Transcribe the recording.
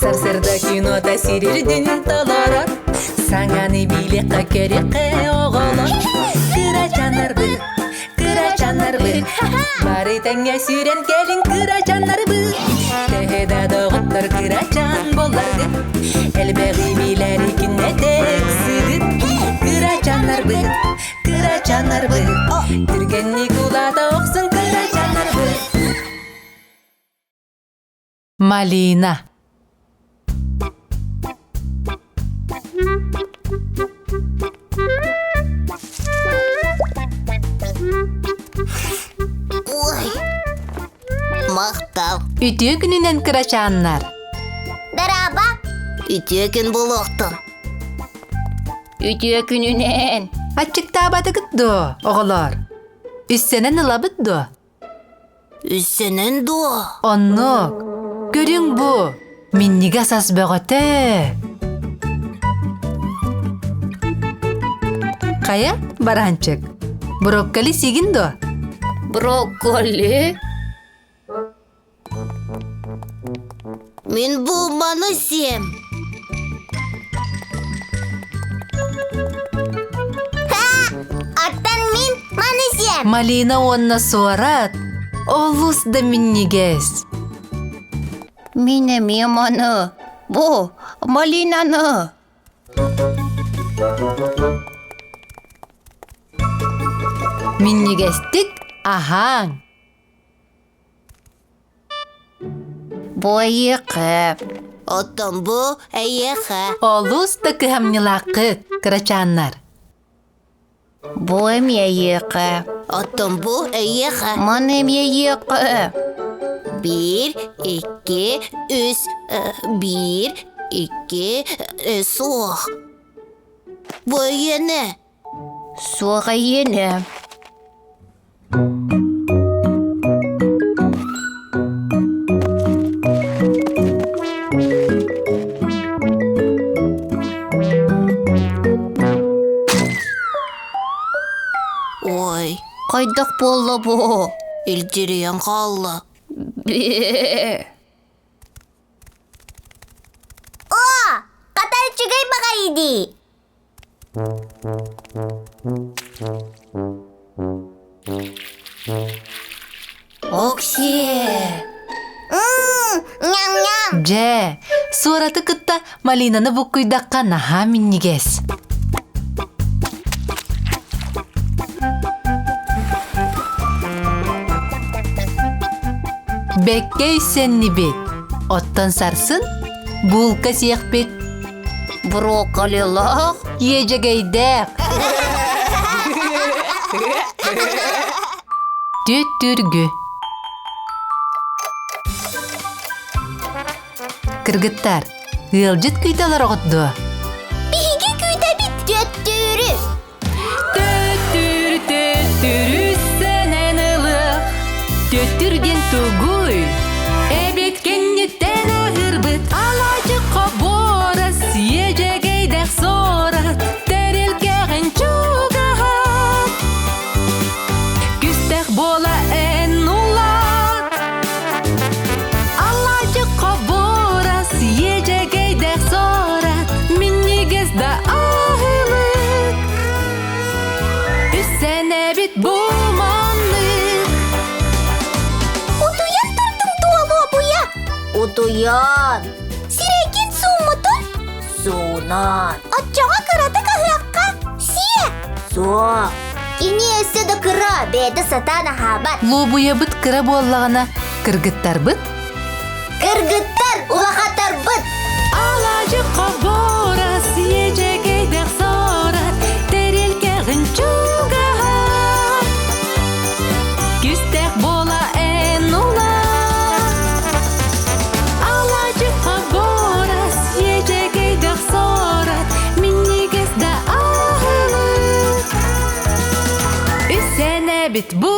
Сарсырда кинота сирирдин толорор, Саҥаны билиэххэ көрүөххэ оҕолор. Кырачаннарбыт, кырачаннарбыт, Бары тэҥҥэ сүүрэн кэлин кырачаннарбыт. Төһө да доҕоттор кырачан буолларгыт, Элбэҕи билэри күннэтэ ыксыгыт. Кырачаннарбыт, кырачаннарбыт, Түргэнник улаата охсун кырачаннарбыт. Малина Ой, махтал. Үтүө күнүнэн кырачааннар. Дараба. Үтүө күн буолуохтун. Үтүө күнүнэн. Аччыктаабатыгыт дуо, оҕолоор? Үссэнэн ылабыт дуо? Үссэнэн дуо? Оннук. Көрүҥ бу. Минньигэс ас бөҕөтө. Хайа, бараанчык, брокколи сиигин дуо? Брокколи? Мин бу маны сиэм. Оттон мин маны сиэм. Малина уонна суорат олус да минньигэс. Мин эмиэ маны. Бу малинаны. Минньигэстик аһааҥ. Бу эйиэхэ. Оттон бу эйиэхэ. Олус да кыһамньылааххыт, кырачааннар. Бу эмиэ эйиэхэ. Оттон бу эйиэхэ. Маны эмиэ эйиэхэ. Биир, икки, үс, биир, икки, суох. Бу эйиэнэ. Суох эйиэнэ. Ой, Хайдах буолла бу? Илдьирийэн хаалла. Бэ. О, хата үчүгэй баҕайы дии. Оксиэ! Ням-ням! Дьэ, суораты кытта малинаны буккуйдахха наһаа минньигэс. Бэккэ үссэннибит. Оттон сарсын булка сиэхпит. Брокколилаах? Иэдьэгэйдээх. Түт-түргү. Кыргыттар, ыалдьыт кыйталар оҕот дуо? Биһиги күүтэбит түөттүүрү. Төттүр, төттүр үссэнэн ылыах. Төттүр диэн тугуй? Эбит кэнниттэн аһырбыт алаадьы хобуорас, иэдьэгэйдэх суорат, тэрилкэҕин чугаһат. Күстэх буола эн улаат. Алаадьы хобуорас, иэдьэгэйдэх суорат, минньигэс да аһылык. Үссэнэбит бу маннык. Утуйан турдуҥ дуолуобуйа? Утуйан. Сирэйгин сууммутун? Суунан. Оччоҕо кыратык аһыахха. Сиэ. Суох. Кини өссө да кыра, бэйэтэ сатаан аһаабат. Луобуйабыт кыра буоллаҕына, кыргыттарбыт Кыргыттар, улахаттарбыт! Алаадьы хоборос, иэдьэгэйдэх сорат, тэрилкэҕин чугаһат. Күстэх буола эн улаат. Алаадьы хоборос, иэдьэгэйдэх сорат, минньигэс да аһылык. Үссэнэбит бу.